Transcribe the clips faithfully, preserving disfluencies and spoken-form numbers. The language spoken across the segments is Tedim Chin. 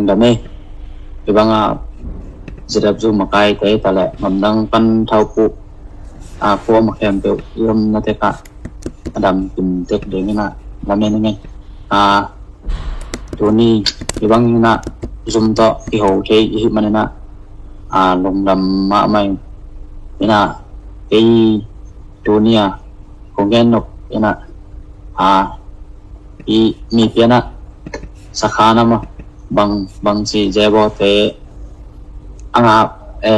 Dam e, i banga ZFU makaite ta le gamdang pan thau pu a pu ma khempeuh i omna tekah a dam kim tek ding inah lamen ing e. A tuni i bang inah zum tawh i ho thei i hih man inah a lungdam mahmah ing inah kei tuni a kong gen nop inah a i mi pianah sakha nama bang bang si zebote anga e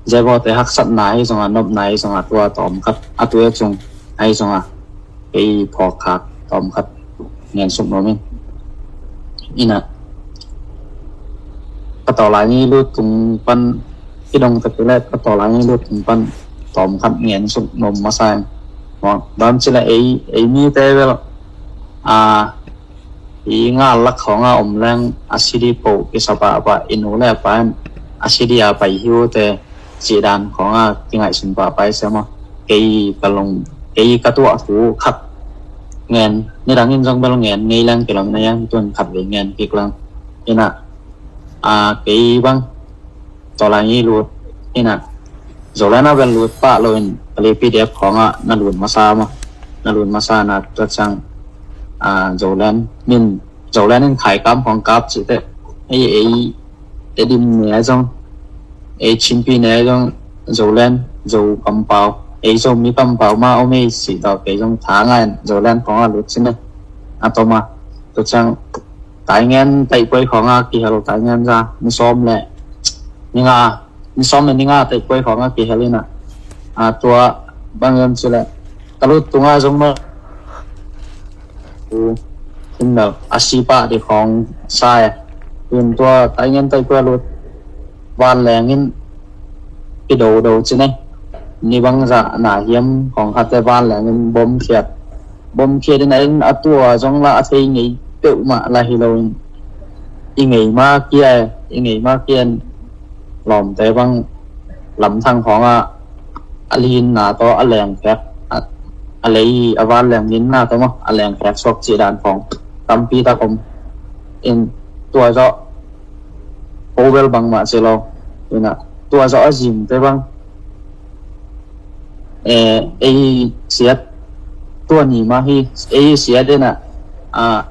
zebote haksatna hi zonga nopna hi zonga tua tawm khat a tuek zong ahi zonga kei phawk khak tawm khat ngen suk nuam ing. Inah ka tawlai ni lut tung pan i dong tak le ka tawlai ni lut tung pan tawm khat ngen suk nuam masa ing. Bang ci le ei ei mite bel a i ngal lak khawng a om leng a sidi po kisa pahpah i nu le pa in a sidi a pai hi uh te cih dan khawng a kingaihsun pahpah i sem a kei ka long kei ka tuah thu khat ngen nidang in zong bel ngen ngei leng kilom na yang tuan khat vei ngen kik leng inah a kei bang tawlai ni lut inah Zoland a bel lut pah lo in pali PDF khawng ah na lut masa ma na lut masa na tua ciang a Zoland min Zoland in khaikam khawng kap cihte ei ei Tedim ne a zong ei Chinpi ne a zong Zoland Zo kampau ei Zomi kampau ma om ei cih tawh kei zong tha ngai in Zoland khawng ah lut cine a toma tua ciang Taingen taihpuai khawng a kihel taingen za ni sawm le ni nga ni sawm le ni nga taihpuai khawng a kihel inah a tua bang yam ci le ka lut tunga zong ma u in mel a sipah di khawng sa e in tua taingen taihpuai a lut van leng in i do do ci ne ni bang za na hiam khawng khatte van leng in bom khiat bom khiat in a in a tua zong la a thei ngei peuhmah la hi lo in i ngei ma kia i ngei ma kia in lawmte bang lamthang khawng ah a linna tawh a lengkhek a lei a van leng linna tawh maw a lengkhek suak cih dan khawng tampi tak om in tua zawh ko bel bangmah ci lo inah tua zawh a zimte bang ei siat tua ni mah hi ei siat inah a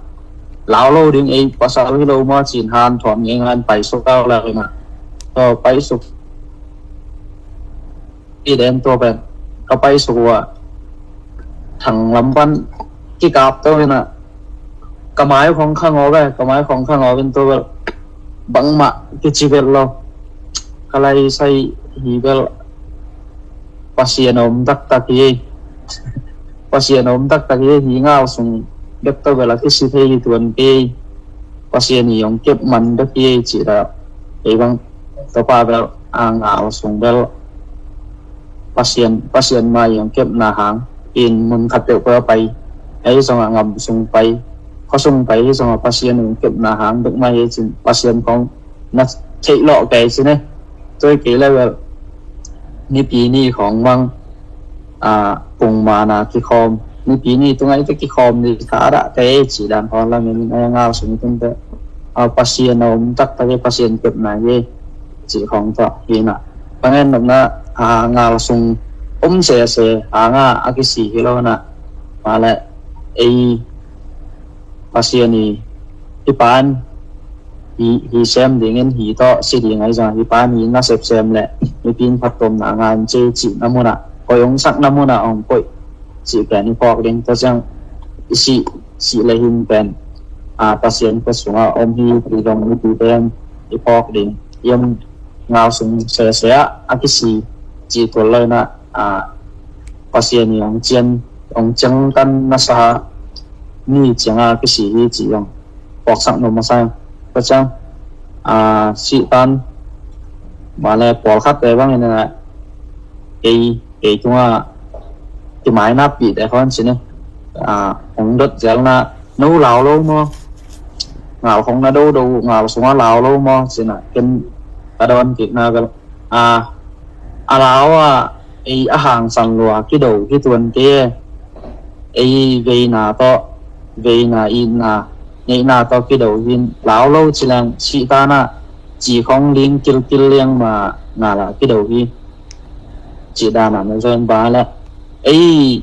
lau lo ding ei pasal hi lo maw cin han thawn ngei ngan paisuk kau lo inah tua paisuk i den tua pen ka paisuk uh a thang lam pan kikap to inah ka mai khong khang aw ve ka mai khong khang aw vin tua bel bangmah kici bel lo ka lai sai hi bel Pasian a om taktak hi ei Pasian a om taktak hi ei hi ngal sung bek to bel a kisi thei hi tuan kei Pasian i ong kep man bek hi ei cih da ei bang topa bel a ngal sung bel Pasian Pasian mai ong kepna hang in mun khat peuh peuh a pai ei zong a ngam sung pai khuasung pai hi zong a Pasian ong kepna hang bek mai hi cin Pasian kong na theih lawh kei cine toi kei level nipi ni khawng mang a pungmana kikhawm nipi ni tungai te kikhawm ni kha dah te ci dan khawng lamin a ngal sung tun te a Pasian a om taktak e Pasian kepna e ci khawng tawh hi na pangen nopna a ngal sung om sese hanga a kisi hi lo na male ei Pasian i hi pan hi hi sem dingin hi tawh si ding ahi zong hi pan hi na sep sem le hi pin phat tomna nga in ci cihna munah koih ong sakna munah ong koih cih pen i phawk ding tua ciang i sih sih le hin pen a Pasian khuasungah om hi ti dong i ti pen i phawk ding i om ngal sung sese ah a kisi cih tual lo inah a Pasian i ong cian ong ciang kan nasa mi cianga kisi hi cih ong phawksak nuam masa ing tua ciang a sih tan male pawlkhat te bangin a kei kei tunga kimainap pih te khawng cin a hong dot zelna no lau lo maw ngal khong na do do ngal sunga lau lo maw cin a ken ka don kikna bel a a lau a ei a hangsan lua kido hi tuan te ei veina tawh veina itna neihna tawh kido hi. Lau lo ci leng sihtan ah ci khong ling kilkil liang ma ngal ah kido hi. Cih dan ah na zaw in bang a leh ei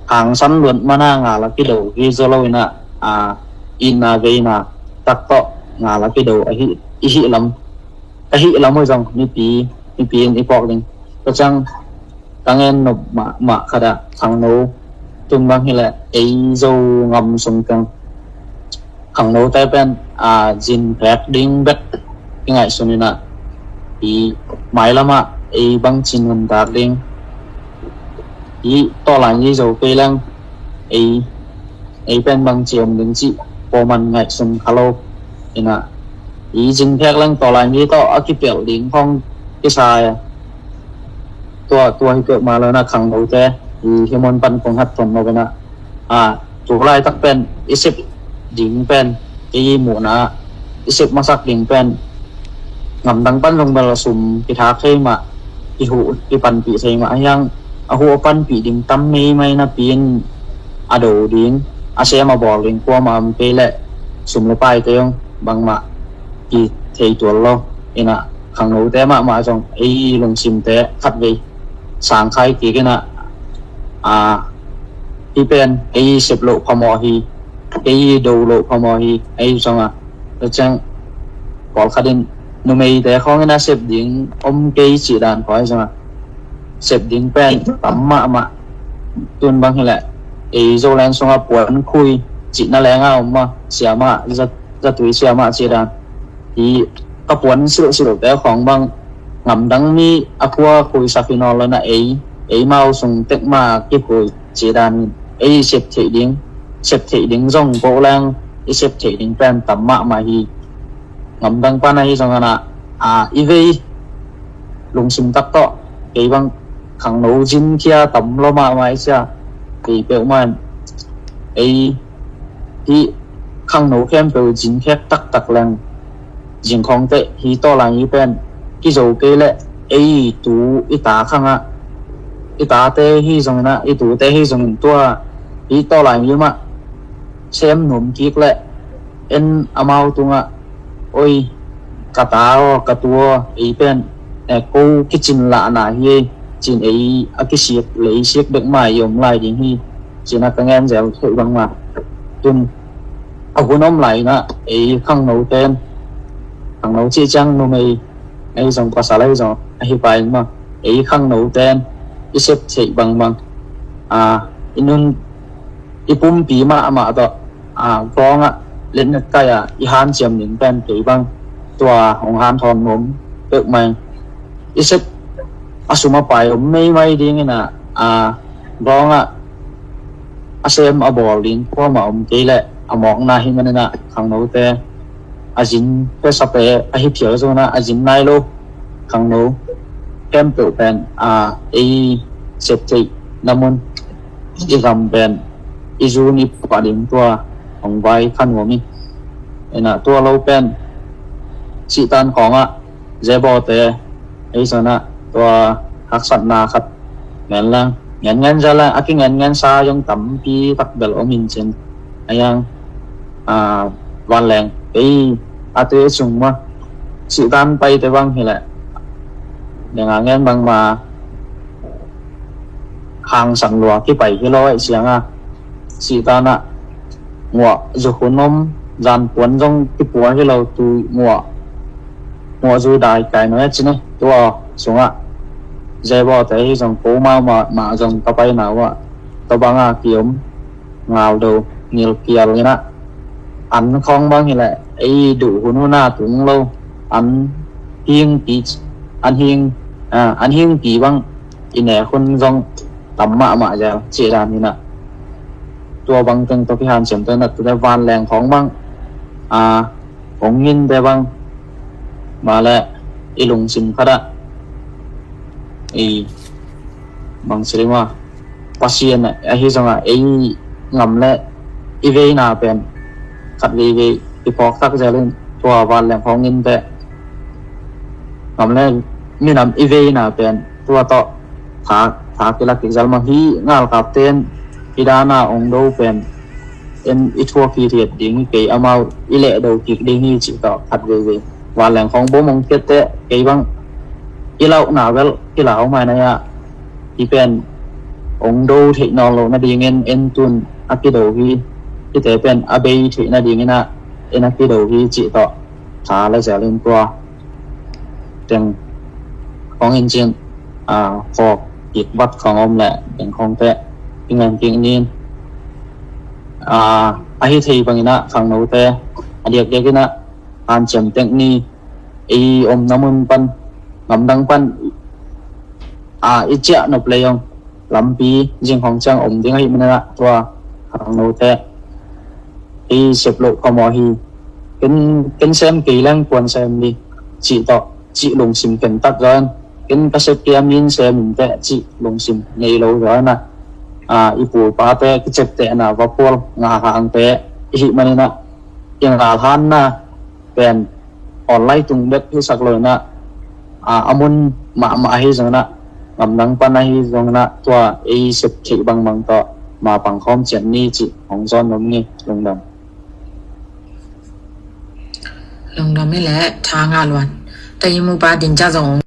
hangsan luat man a ngal ah kido hi zaw lo in ah, itna veina tak tawh ngal ah kido ahi, i hih lam, ka hih lam uh zong mipi, mipi in i phawk ding. Tua ciang ka gen nop mahmah khat ah khangno, tun bang hi leh ei Zo ngam sung teng khangnote pen zin phek ding bek i ngaihsun in ah, i mailam ah ei bangci nuntak ding, i tawlai ni zo kei leng ei, ei pen bangci om ding cih pawlman ngaihsun kha lo in ah, i zin phek leng tawlai ni tawh a kipelh ding khong kisai a. Tua, tua hi peuhmah lo in ah khangnote i hih mun pan kong hat ton lo in ah, tu laitak pen i sep ding pen, i muhna i sep masak ding pen ngamdang pan zong bel sum kithak thei mah, i huh i panpih thei mah a hiang, a huh a panpih ding tam meimai napi in a do ding, a sem a bawl ding kuamah om kei leh sum le paite zong bangmah kithei tual lo in ah, khangnote mahmah zong ei lungsimte khatvei sangkhai kik in ah, hih pen ei sep loh phamawh hi, ei do loh phamawh hi, ei zong a. Tua ciang pawlkhat in numeite khawng in ah sep ding om kei cih dan khawng ei zong a, sep ding pen tam mahmah. Tun bang hi leh ei Zoland sungah puan khui cihna leng a om mah, siamah, zatui siamah cih dan hi. Ka puan silhsilhte khawng bang ngamdang mi a khua khuisak hi nawn lo in ah ei, ei mau sung tek mah kikhui cih dan in ei sep theih ding, sep theih ding zong ko leng i sep theih ding pen tam mahmah hi. Ngamdang pan ahi zong in ah, i vei lungsim tak tawh kei bang khangno zin khia tam lo mahmah i cia, kei peuhmah in ei hih khangno khempeuh zin khek taktak leng zing khawng teh hi tawlai ni pen kizo kei leh ei tu i ta khang ah, i tate hi zong in ah, i tute hi zong in tua hi tawlai ni mah sem nuam kik leh en amau tungah, oi, ka ta aw, ka tu aw, ei pen ko kicin lahna hi ei, cin ei a kisik lei sik bek mah i om lai ding hi, cin a ka gen zel theih bangmah. Tun a hun om lai in ah ei khangnote in, khangno cih ciang numei ahi zong pasal ahi zong ahi pai in mah, ei khangnote in i sep theih bangbang, i nun i pumpi mahmah tawh gawng ah letnet kai ah i hanciam ding pen kei bang tua hong hanthawn nuam peuhmah ing. I sep a sum a pai om meimai ding in ah, gawng ah a sem a bawl ding kuamah om kei leh a mawkna hi man in ah khangnote a zin pesa pe ahi phial zong in ah a zin nai lo khangno khempeuh pen ei sep theihna mun, i gam pen i zun i puah ding tua hong vai kha nuam hi. In ah tua lo pen sihtan khawng ah zebawte ei zong in ah tua haksatna khat ngen leng ngen ngen za leng a kingen ngen sa zong tampi tak bel om in cin, a hiang vanleng ei a tui sung mah sihtan paite bang hi leh neng a ngen bangmah hangsan lua kipai hi lo aih ciang a, sihtan ah nguah zu hun om, zan puan zong kipua hi lo, tui nguah, nguah zu dai kai nuai a cin eh. Tua sungah zebawte hi zong ko mahmah zong ka paina uh ah tua bang a kiom ngal do ngilkial in ah, an khawng bang hi leh ei duh hun hun a tung lo, an hingpi, an hing, an hingpi bang i nek hun zong tam mahmah zel cih dan hi in ah, tua bang teng tawh kihanciam tawh in ah tute vanleng khawng bang, hong nginte bang, mah leh i lungsim khat ah i bang ci ding maw, Pasian ahi zong ah ei ngam leh i veina pen khat veivei i phawk tak zel in tua vanleng khawng nginte, ngam leh minam i veina pen tua tawh tha, tha kilak kik zel mah hi. Ngalkapte in i dan a ong do pen en i thuak hi thiat ding hi, kei amau i lehdo kik ding hi cih tawh khat veivei. Vanleng khawng bom hong khiat teh kei bang i lauhna bel kilau mai na hi a, hi pen hong do theih nawn loh nadingin en tun a kido hi, hite pen a bei theih nadingin ah en a kido hi cih tawh tha la zelin tua teng khawng in cin, a, khawk kik vat khawng om leh teng khawng teh i ngen kik nin, a, a hi thei bangin ah khangnote a diakdiakin ah hanciam tek ni, ei omna mun pan, gamdang pan, a, i ciah nop lei hong lampi zing hong ciang om ding ahih manin ah tua khangnote ei sep loh phamawh hi. Ken, ken sem kei leng kuan sem ni cih tawh cih lungsim khen tak zaw in, ken ka sep kei a min sem in teh cih lungsim nei lo zaw in ah, a, i pu i pate kiciaptehna va pual ngalhangte i hih manin ah i ngalhanna pen online tung bek hisak lo in ah, a, a mun mahmah ahi zongin ah, gamdang pan ahi zongin ah tua ei sep theih bangbang tawh mapang khawm ciat ni cih hong zawn nuam ing. Lungdam. Lungdam i leh tha ngah luat. Tahi mupa Din Ciang zong